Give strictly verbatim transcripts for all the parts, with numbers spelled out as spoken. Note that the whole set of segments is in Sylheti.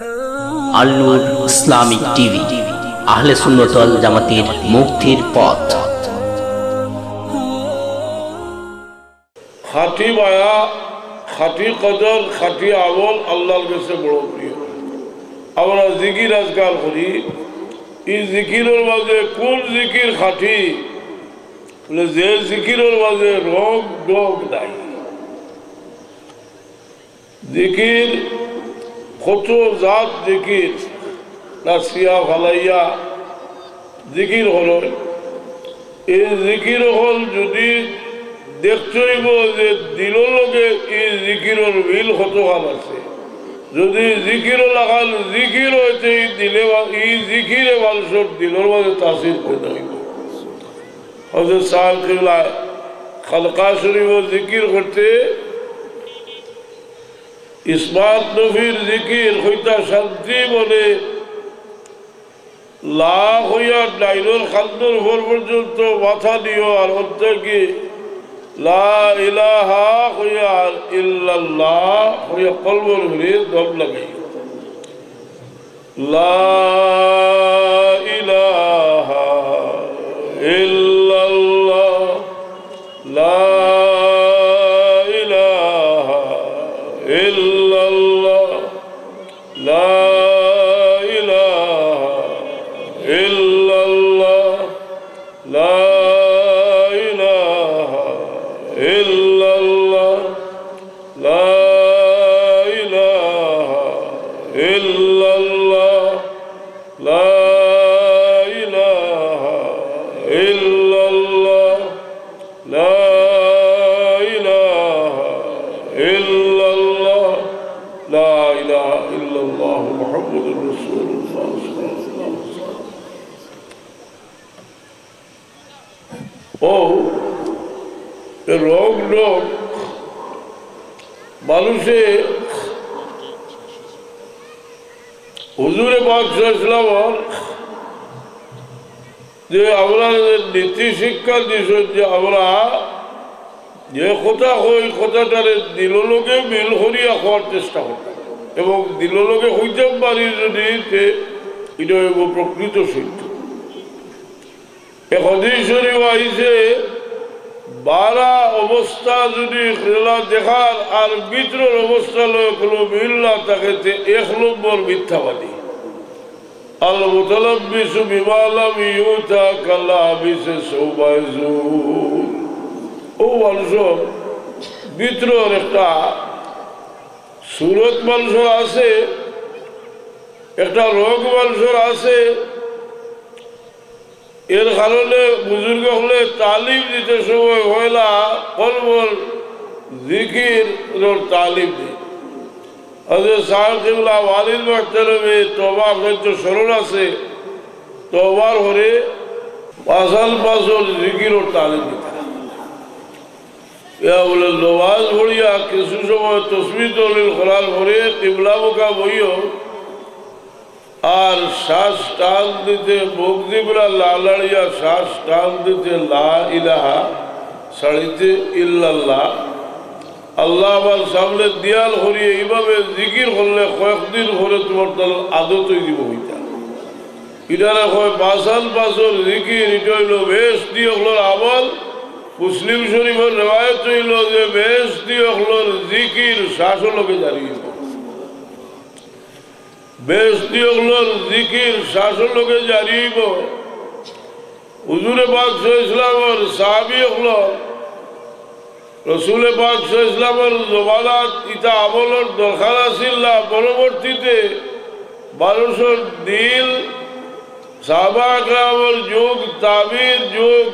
আল নূর Islamic TV, আহলে সুন্নত ওয়াল জামাতের মুক্তির পথ। খাঁটি মায়া, খাঁটি কদর, খাঁটি আমল আল্লাহর কাছে বড় প্রিয়। আমরা জিকির আজকাল করি, এই জিকিরের মাঝে কোন জিকির খাঁটি? বলে, যে জিকিরের মাঝে রং ঢং নাই। জিকির কত জাত জিকির, নাচিয়া ফালাইয়া জিকির হলো। এই জিকির হল যদি দেখতে হইব যে দিলর লগে এই জিকিরর মিল কতখান আছে। যদি জিকির লাখান জিকির হইতে এই দিলে মা-, এই জিকিরে মানুষের দিলর মাঝে তাসির পয়দা হইব। হযরত সাহেব কিবলা খানকা শরীফ জিকির করতে ইসমাত নবীর জিকির কইতা শান্তি মনে লা কইয়া ডাইনর কান্দর উপর পর্যন্ত মাথা দিও, আর অন্তর কি লা ইলাহা কইয়া আর ইল্লাল্লাহ কইয়া কলবর উপরে দম লাগাইও। لا إله إلا الله، لا إله إلا الله، لا إله إلا الله، لا إله إلا الله، لا إله إلا الله، لا إله إلا الله، لا إله إلا الله، لا إله إلا الله محمد رسول الله صلى الله عليه وسلم। ও, এ রং ঢং মানুষে হুজুরে পাক সাল্লাল্লাহু আলাইহি ওয়াসাল্লামর যে আমরা যে নীতি শিক্ষা দিছইন যে আমরা যে কথা কই, কথাটারে দিলর লগে মিল করিয়া কওয়ার চেষ্টা করতাম। এবং দিলর লগে কইতাম পারি যদি, তে ইটা অইব প্রকৃত শিক্ষা। এক হাদিস শরীফ আইছে, বারা অবস্থা যদি খেলা দেখার আর ভিতরর অবস্থা লয় কোনো মিল না থাকে, তে এক নম্বর মিথ্যাবাদী। المتلبس بما لم يؤت كاللابس ثوب الزور। ও মানুষর ভিতরর একটা সুরত মানুষর আছে, একটা রং মানুষর আছে, এর কারণে বুজুর্গ অকলে তালিম দিতে সময় পয়লা কলবর জিকিরর তালিম দেয়। হযরত সাহেব কিবলা ওয়ালিদ মুহতারামে তওবা, আপনার তো স্মরণ আছে, তওবার পরে পাঁচ আল পাঁচর জিকিরর তালিম দিতা। ইয়া বলে, নমাজ পড়িয়া কিছু সময় তসবিহ তহলিল করার পরে কিবলা মুখা বইও, আর শ্বাস টান দিতে, মুখ দিবরা লালাড়িয়া শ্বাস টান দিতে লা ইলাহা, ছাড়িতে ইল্লাল্লাহ। আল্লাহ আমার সামনে দিয়াল করিয়ে এইভাবে জিকির করলে কয়েকদিন পরে তোমার তার আদত হয়ে দিব হইতা। ইটারে কয় পাঁচ আল পাঁচর জিকির, ইটা হইল বেহেশতি অকলর আমল। মুসলিম শরীফর রেওয়ায়ত হইল যে বেহেশতি অকলর জিকির শ্বাসর লগে জারি হইব। বেহেশতি অকলর জিকির শ্বাসর লগে জারি হইব। হুজুরে পাক সাল্লাল্লাহু আলাইহি ওয়াসাল্লামর সাহাবী অকল রসুলে পাক সাল্লাল্লাহু আলাইহি ওয়াসাল্লামর জমানাত ইতা আমলর দরকার আছিল না। পরবর্তীতে মানুষর দিল, সাহাবা একরামর যুগ, তাবির যুগ,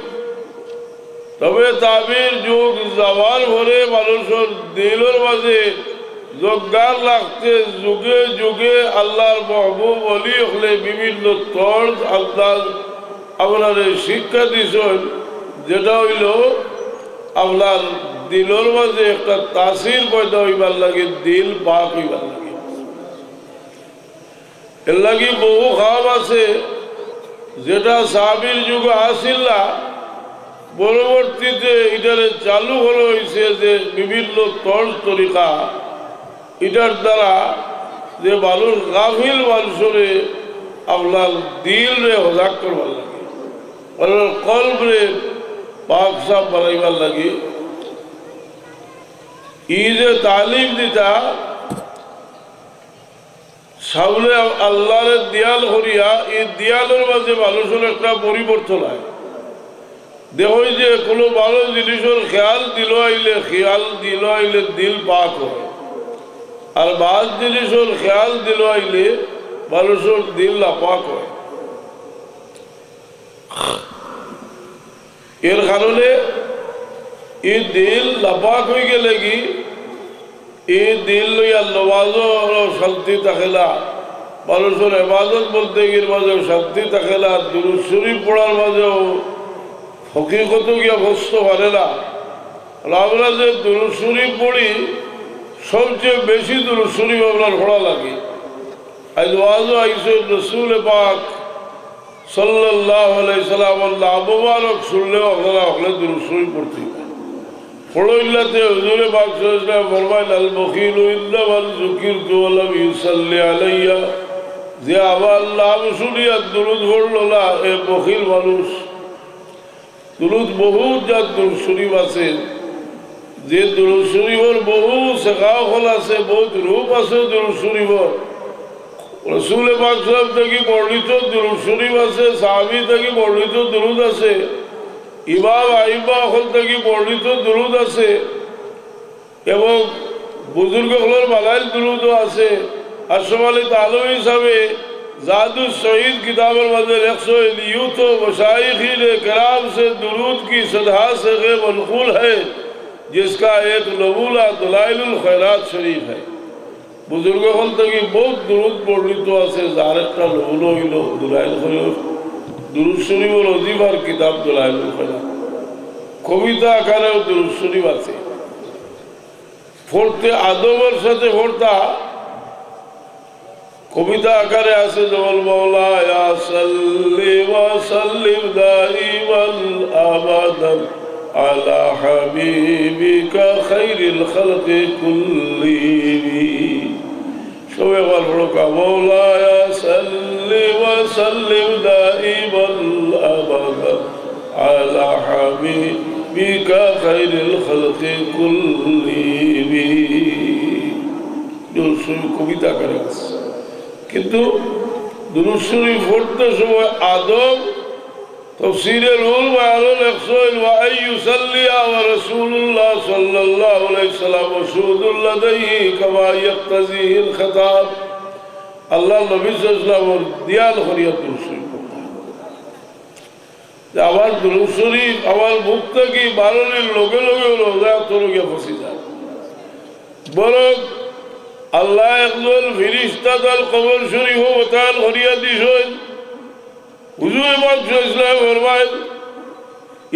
তবে তাবির যুগ যাওয়ার পরে মানুষর দিলর মাঝে জোগাড় লাগতে যুগে যুগে আল্লাহর মাহবুব অলি অকলে বিভিন্ন তর্জ আন্দাজ আপনারে শিক্ষা দিছইন, যেটা হইল আপনার দিলর মাঝে একটা তাসির পয়দা হইবার লাগে, দিল পাক হইবার লাগে। এর লাগি বহু কাম আছে, যেটা সাহাবীর যুগে আসিল না, পরবর্তীতে ইটারে চালু করা হইছে যে বিভিন্ন তর্জ তরিকা, ইটার দ্বারা যে মানুষ গাফিল মানুষরে আপনার দিলরে হজাগ করবার লাগি, আপনার কলবরে পাক সাফ বানাইবার লাগি, ই যে তালিম দিতা, সামনে আল্লাহরে দিয়াল করিয়া, ই দিয়ালর মাঝে মানুষর একটা পরিবর্তন আয়। দেখো যে কোনো ভালো জিনিসর খেয়াল দিল আইলে, খেয়াল দিল আইলে দিল পাক হয়, আর বাদ জিনিসর খেয়াল দিল আইলে মানুষর দিল নাপাক হয়। এর কারণে ই দিল নাপাক হয়ে গেলে কি, ই দিল লইয়া নমাজও শান্তি থাকে না, মানুষর এবাদত বন্দেগীর মাঝেও শান্তি থাকে না, দুরূদ শরীফ পড়ার মাঝেও হকিকত গিয়া পৌঁছতে পারে না। আর আমরা যে দুরূদ শরীফ পড়ি, সবচেয়ে বেশি দুরূদ শরীফ আমরা পড়া লাগে। আজ ওয়াজও আইছে রসুল পাক সাল্লাল্লাহু আলাইহি সাল্লামর নাম মোবারক শুনলেও আপনারা হকলে দুরূদ শরীফ পড়তে। পড়ইল্লাতে হুজুরে পাক সাল্লাল্লাহু আলাইহি ওয়াসাল্লাম ফরমাইল, "আল বখিলু ইন্নামা যুকিরতু ওয়া লাম ইউসাল্লি আলাইয়া।" যে আমার নাম শুনিয়া দুরূদ পড়ল না, এ বখিল মানুষ। দুরূদ বহুত জাত দুরূদ শরীফ আছে, যে দুরূদ শরীফর বহু শেখা অকল আছে, বহুত রূপ আছে দুরূদ শরীফর। রসুল পাক সাল্লাল্লাহু আলাইহি ওয়াসাল্লাম থাকি বর্ণিত দুরূদ শরীফ আছে, সাহাবী থাকি বর্ণিত দুরূদ আছে, ইমাম আইম্মা অকল থাকি বর্ণিত দুরূদ আছে, এবং বুজুর্গ অকলর বানাইল দুরূদও আছে। আশরাফ আলী থানভী সাহেবে জাদুস সঈদ কিতাবর মাঝে লেখছইন, "यूं तो मशाइख़ीन किराम से दुरूद की सदा से ये मंकूल है, जिसका एक नमूना दलाइलुल खैरात शरीफ है।" বুজুর্গ অকল থাকি বহুত দুরূদ বর্ণিত আছে, যার একটা নমুনা অইল দলাইল খৈরাত, দুরূদ শরীফর অজিফার কিতাব দলাইলুল খৈরাত। কবিতা আকারেও দুরূদ শরীফ আছে, পড়তে আদবর সাথে পড়তা। কবিতা আকারে আছে যেমন, "মাওলায়া সাল্লি ওয়া সাল্লিম দাইমান আবাদান আলা হাবিবিকা খাইরিল খালকি কুল্লিহিম।" সবে একবার পড়ো কা, "মাওলায়া সাল্লি ওয়া সাল্লিম দাইমান আবাদান আলা হাবিবিকা খাইরিল খালকি কুল্লিহিম।" দুরূদ শরীফ কবিতা আকারে আছে, কিন্তু দুরূদ শরীফ পড়তে সময় আদব, তফসিরে রুহুল বায়ানো লেখছইন, "ওয়া আন ইউসাল্লিয়া ওয়া রাসূলুল্লাহ সাল্লাল্লাহু আলাইহি ওয়াসাল্লাম মাশহুদুন লাদাইহি কামা ইয়াকতাজিহিল খিতাব।" আল্লাহর নবী সাল্লাল্লাহু আলাইহি ওয়াসাল্লামর দিয়াল করিয়া দুরূদ শরীফ পড়তা। যে আমার দুরূদ শরীফ আমার মুখ থাকি বারনির লগে লগে রওজায় আতহারো গিয়া পৌঁছি যায়। বরং আল্লায় একজন ফিরিস্তা তান কবর শরীফো মোতায়েন করিয়া দিছইন। হুজুরে পাক সাল্লাল্লাহু আলাইহি ওয়াসাল্লাম ফরমাইন,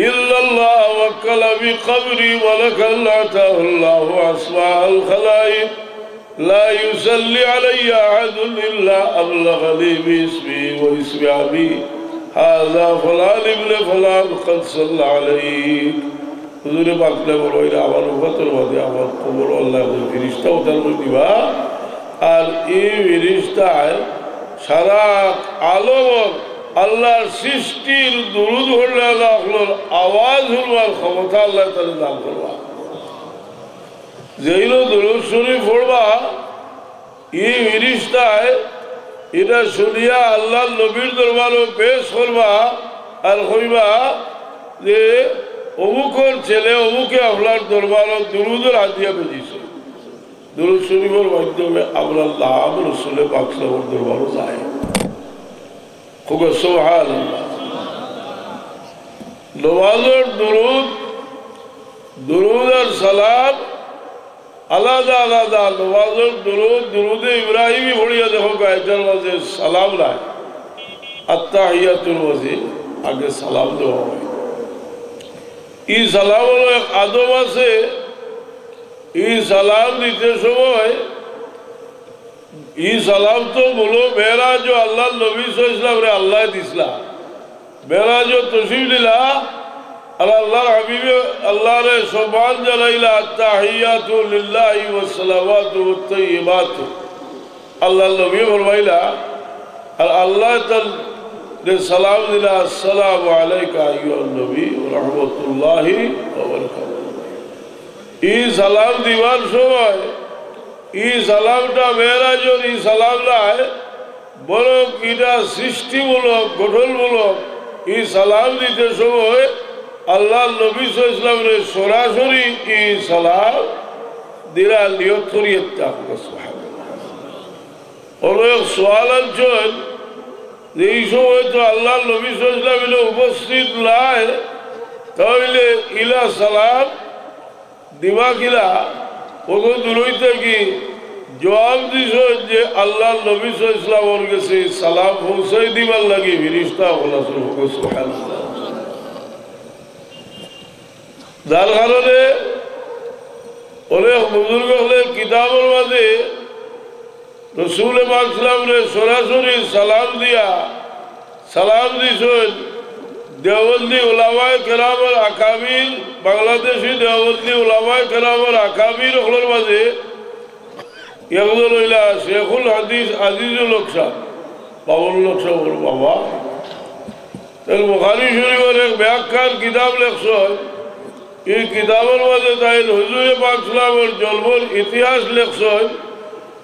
"إن الله وكل بقبري ملكا أعطاه الله أسماء الخلائق، لا يصلي علي أحد إلا أبلغني باسمي واسم أبي، هذا فلان ابن فلان قد صلى عليك।" হুজুরে পাকে বলইন, "আমার উম্মতর মাঝে আমার কবরো আল্লায় একজন ফিরিস্তা মোতায়েন করি দিবা, আর ই ফিরিস্তায় সারা আলমর আল্লাহর সৃষ্টির দুরূদ পড়লে আল্লাহ অকলর আওয়াজ হুনবার ক্ষমতা আল্লায় তারে দান করবা।" যেইন দুরূদ শরীফ পড়বা, ই ফিরিস্তায় ইটা শুনিয়া আল্লাহর নবীর দরবারো পেশ করবা আর কইবা যে, "অমুকর ছেলে অমুকে আপনার দরবারো দুরূদর হাদিয়া বেজিছে।" দুরূদ শরীফর মাধ্যমে আমরার নাম রসুলে পাক সাল্লাল্লাহু আলাইহি ওয়াসাল্লামর দরবারো যায়। খুব সুবহানাল্লাহ। নমাজর দুরূদ, দুরূদ আর সালাম আলাদা আলাদা। নমাজর দুরূদ, দুরূদে ইব্রাহিমী পড়িয়া দেখো, এটার মাঝে সালাম নাই। আত্তাহিয়াতুর মাঝে আগে সালাম দেওয়া হয়। ই সালামর এক আদব আছে। ই সালাম দিতে সময়, ই সালাম তো মূল মেরাজো আল্লাহর নবী সাল্লাল্লাহু আলাইহি ওয়াসাল্লামরে আল্লায় দিছলা। মেরাজো তশরিফ নিলা, আর আল্লাহর হাবিবে আল্লাহরে সম্মান জানাইলা, "আত্তাহিয়াতু লিল্লাহি ওয়াস সালাওয়াতু ওয়াত তাইয়্যিবাতু।" আল্লাহর নবী ফরমাইলা, আর আল্লাহ তাআলা সালাম দিলা, "আসসালামু আলাইকা আইয়ুহান নবী ওয়া রাহমাতুল্লাহি ওয়া বারাকাতুহু।" ই সালাম দিবার সময় ই সালামটা মেরাজর ই সালাম নায়, বরং ইটা সৃষ্টিমূলক, গঠনমূলক। ই সালাম দিতে সময় আল্লাহর নবী সাল্লাল্লাহু আলাইহি ওয়াসাল্লামরে সরাসরি ই সালাম দিলা নিয়ত করি একটা। সুবহানাল্লাহ। অনেক সওয়াল আনছইন যে ই সময় তো আল্লাহর নবী সাল্লাল্লাহু আলাইহি ওয়াসাল্লাম ইলা উপস্থিত নাই, তাইলে ইলা সালাম দিবা কিলা? অত দূরই থাকি জবাব দিছইন যে আল্লাহর নবী সাল্লাল্লাহু আলাইহি ওয়াসাল্লামর গেছে সালাম পৌঁছাই দিবার লাগি ফিরিস্তা অকল আছইন। সুবহানাল্লাহ। যার কারণে অনেক বুজুর্গ অকলে কিতাবর মাঝে রসুল পাক সাল্লাল্লাহু আলাইহি ওয়াসাল্লামরে সরাসরি সালাম দিয়া, সালাম দিছইন দেওবন্দি উলামায়ে কেরামর আকাবির, বাংলাদেশি দেওবন্দি উলামায়ে কেরামর আকাবির অকলর মাঝে একজন অইলা শেখুল হাদিস আজিজুল হক সাব, বাবুল হক সাবর বাবা। তাইন বুখারী শরীফর এক ব্যাখ্যার কিতাব লেখছইন। ই কিতাবর মাঝে তাইন হুজুরে পাক সাল্লাল্লাহু আলাইহি ওয়াসাল্লামর জন্মর ইতিহাস লেখছইন।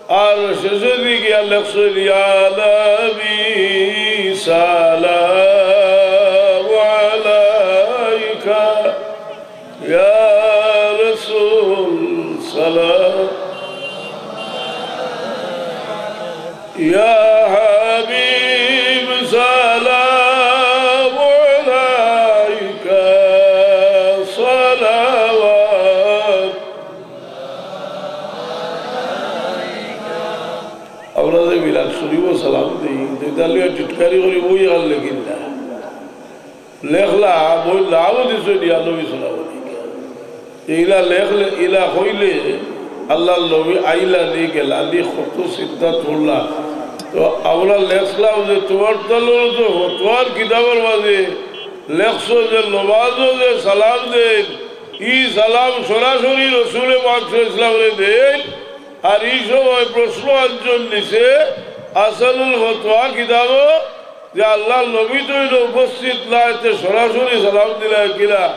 আর শেষর দিকে আর লেখছইন, "ইয়া নবী সালাম আলাইকা, ইয়া রাসূল সালাম, ইয়া হাবিব সালাম আলাইকা সালাওয়াত।" আমরা যে মিলাদ শরীফো সালাম দেই, দুইটা লিয়া টিটকারি করি বই আর লেখিন না। লেখলা, বই নামও দিছে দিয়া নবী সালাম আলাইকা। ইলা লেখলে, ইলা কইলে, আল্লাহর নবী আইলা নি গেলা নি কত চিন্তা করলা। তো আমরা লেখলাম যে তোমার তলোর তো তোমার কিতাবর মাঝে লেখছো যে নমাজও যে সালাম দেন, ই সালাম সরাসরি রসুলে পাক সাল্লাল্লাহু আলাইহি ওয়াসাল্লামরে দেন, আর ই সময় প্রশ্ন আনছইন নিচে, আসানুল ফতোয়া কিতাবো, যে আল্লাহর নবী তো ইনো উপস্থিত নাই, তে সরাসরি সালাম দিলা কিলা?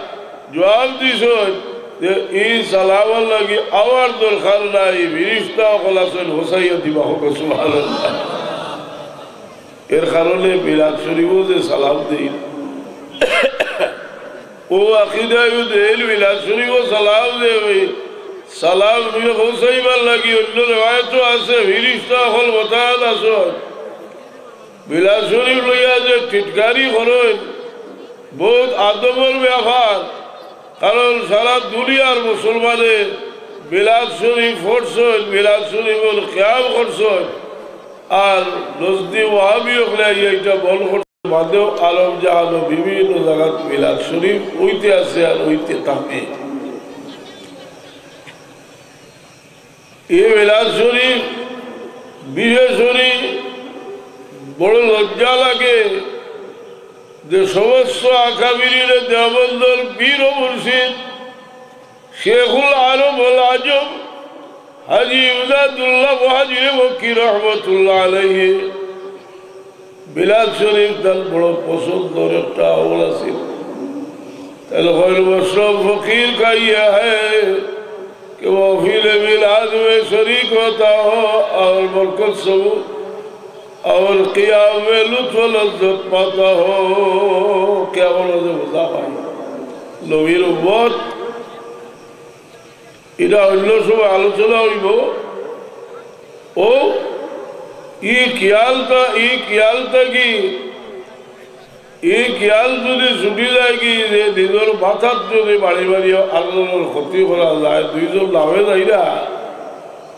জবাব দিছইন যে ই সালামর লাগি আমার দরকার নাই, ফিরিস্তা অকল আছইন, হুসাইয়া দিবা। হক সুবহানাল্লাহ। এর কারণে মিলাদ শরীফো যে সালাম দেই, ও আকিদায়ও দেইন, মিলাদ শরীফো সালাম দেই, ওই সালাম নিয়া পৌঁছাইবার লাগি অন্য রেওয়ায়তও আছে, ফিরিস্তা অকল মোতায়েন আছইন। মিলাদ শরীফ লইয়া যে টিটকারি করইন, বহুত আদবর ব্যাপার, কারণ সারা দুনিয়ার মুসলমানে মিলাদ শরীফ পড়ছইন, মিলাদ শরীফর কিয়াম করছইন, আর নজদি ওয়াহাবি অকলে আইয়া ইটা বন্ধ করছইন। বাদেও আরব জাহানো বিভিন্ন জাগাত মিলাদ শরীফ অইতে আছে আর অইতে থাকে। এই মিলাদ শরীফ বিশেষ করি বড় লজ্জা লাগে যে সমস্ত আকাবিরিনে দেওবন্দর পীর ও মুর্শিদ শেখুল আরব আল আজম হাজী ইমদাদুল্লাহ মুহাজিরে মক্কি রহমতুল্লাহ আলাইহি মিলাদ শরীফ তান বড় পছন্দর একটা আমল আছিল। তাইন কইন, "مشرب فقیر کا یہ ہے کہ محفل میلاد میں شریک ہوتا ہو اور برکت ثبوت اور قیام میں لطف و لذت پاتا ہو۔" কিয়ামর মাঝে বুঝা পায়। নবীর উম্মত ইটা অন্য সময় আলোচনা অইবো। ও, ই খিয়ালটা, ই খিয়ালটা কি, ই খিয়াল যুদি ছুটি যায় কি, যে নিজর মাথাত যুদি বাড়ি বাড়ি আরজনর ক্ষতি করা যায়, দুইজন লাভে যায় না,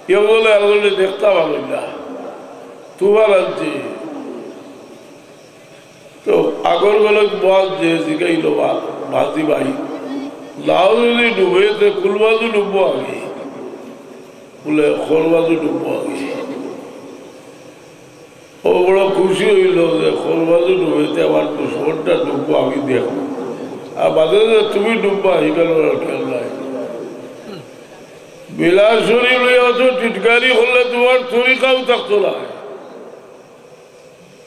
কেউ বলে আরজনে দেখতা পারইন না, তুফান আনছে। তো আগর বেলাত বওয়াজ যে জিগাইল বা-, বাজি ভাই, নাও যুদি ডুবে, তে কুন বাজু ডুববো আগে? বলে, "খর বাজু ডুববো আগে।" ও বড় খুশি অইল যে খর বাজু ডুবে, তে আমার দুশমনটা ডুববো, আমি দেখমু। আর বাদে যে তুমি ডুববা, হিগার আর খেয়াল নাই। মিলাদ শরীফ লইয়া অত টিটকারি করলে তুমার তরিকাও থাকতো নায়।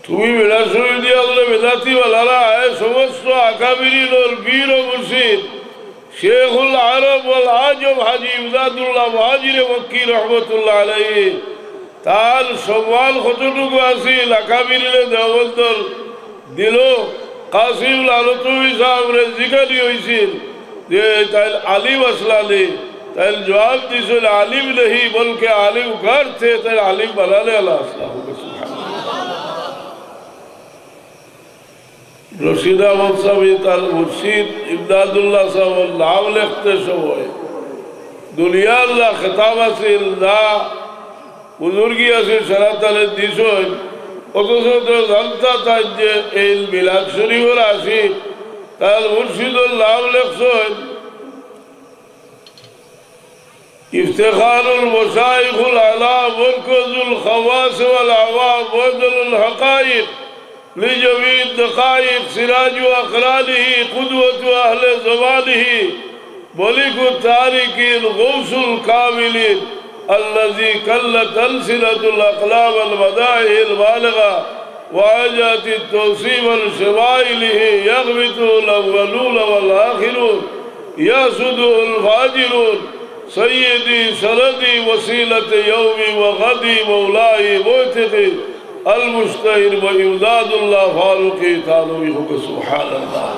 তুমি মিলাদ শরীফ দিয়া বলে বেদাতি বালারা, এ সমস্ত আকাবিরিনর পীর ও মুর্শিদ শেখুল আরব ওয়াল আজম হাজী ইমদাদুল্লাহ মুহাজিরে মক্কি রহমতুল্লাহ আলাইহি, তার সম্মান কতটুকু আছিল, আকাবিরিনে দেওবন্দর দিলো কাসিম লানতুবি সাহেবরে জিকানি অইছিল যে তাইন আলিম আছলা নি, তাইন জবাব দিছইন, "আলিম নেহি, বলকে আলিম ঘর থে", তাইন আলিম বানানে আলা আছলা। রশিদ আহমদ সাহেব তার মুর্শিদ ইমদাদুল্লাহ সাহেবর নাম লেখতে সময় দুনিয়ার যা খেতাব আছিল, যা বুজুর্গি আছিল, সারা তারে দিছইন। অথচ তো জানতা তাইন যে এই মিলাদ শরীফর আশিক, তার মুর্শিদর নাম লেখছইন। افتخار المشايخ الأعلام، مركز الخواص والعوام، معدن الحقائق لجميع الدقائق، سراج أقرانه، قدوة أهل زمانه، ملك التاركين، غوث الكاملين، الذي كلت ألسنة الأقلام المدائح البالغة، وأجات التوصيف لشمائله، يغبطه الأولون والآخرون، يحسده الفاجرون. سيدي سندي وسيلة يومي وغدي مولاي معتقي المشتهر بإمداد الله فاروقي تعالى بحب سبحان الله.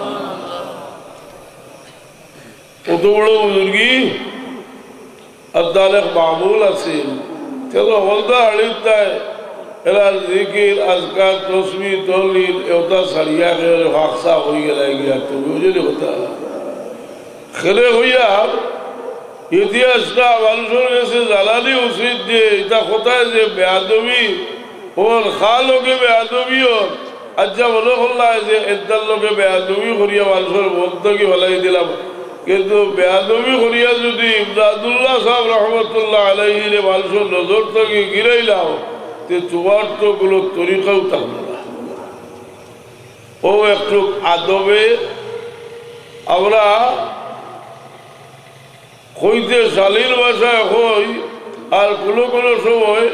কত বড় বুজুর্গি, আর তার এক মামুল আছিল। তে তো হকলতা হাড়িত তাই, এরার জিকির, আজকার, তসবি, তহলিল, এওটা ছাড়িয়া গেলে ফাকসা অই গেলা গিয়া, তুমি বুঝলি কথা? খেলে হইয়া ইতিহাসটা মানুষর গেছে জানানি উচিত যে ইতা কথায় যে বেয়াদবি অর, কার লগে বেয়াদবি অর। আচ্ছা, মনো করলায় যে এটার লগে বেয়াদবি করিয়া মানুষর মন থাকি ফালাই দিলাম, কিন্তু বেয়াদবি করিয়া যদি ইমদাদুল্লাহ সাহেব রহমতুল্লাহ আলাইহিরে মানুষর নজর থাকি গিরাইলাও, তে তুমার তো কুনু তরিকাও থাকলো না। অউ একটু আদবে আমরা কইতে শালীন ভাষায় কই, আর কুনু কুনু সময়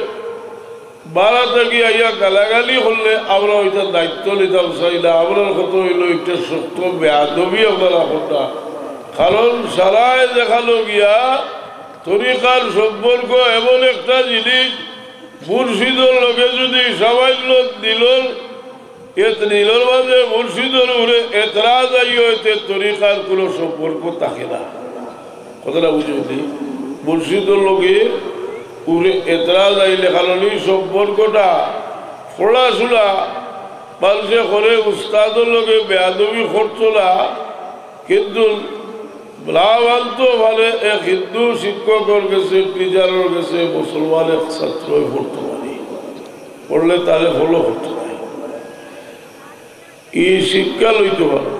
বারা থাকি আইয়া গালাগালি করলে আমরা অইটা দায়িত্ব নিতাম চাই না। আমরার কথা অইলো একটা শক্ত বেয়াদবি আপনারা করতা। কারণ সারায় দেখালো গিয়া তরিকার সম্পর্ক এমন একটা জিনিস, মুর্শিদর লগে যদি সামান্য দিলর এত দিলর মাঝে মুর্শিদর উপরে এতরাজ আইও, এতে তরিকার কুনু সম্পর্ক থাকে না। কথাটা বুঝলি? মুর্শিদর লগে উপরে এতরাজ আইলে, কারণ এই সম্পর্কটা পড়াশোনা মানুষে করে, উস্তাদর লগে বেয়াদবি করতো না, কিন্তু না মানতো পারে এক হিন্দু শিক্ষকর গেছে, টিচারর গেছে, মুসলমান এক ছাত্রই পড়তো পারে, পড়লে তারে ফলো করতো পারে। ই শিক্ষা লইতো পারে।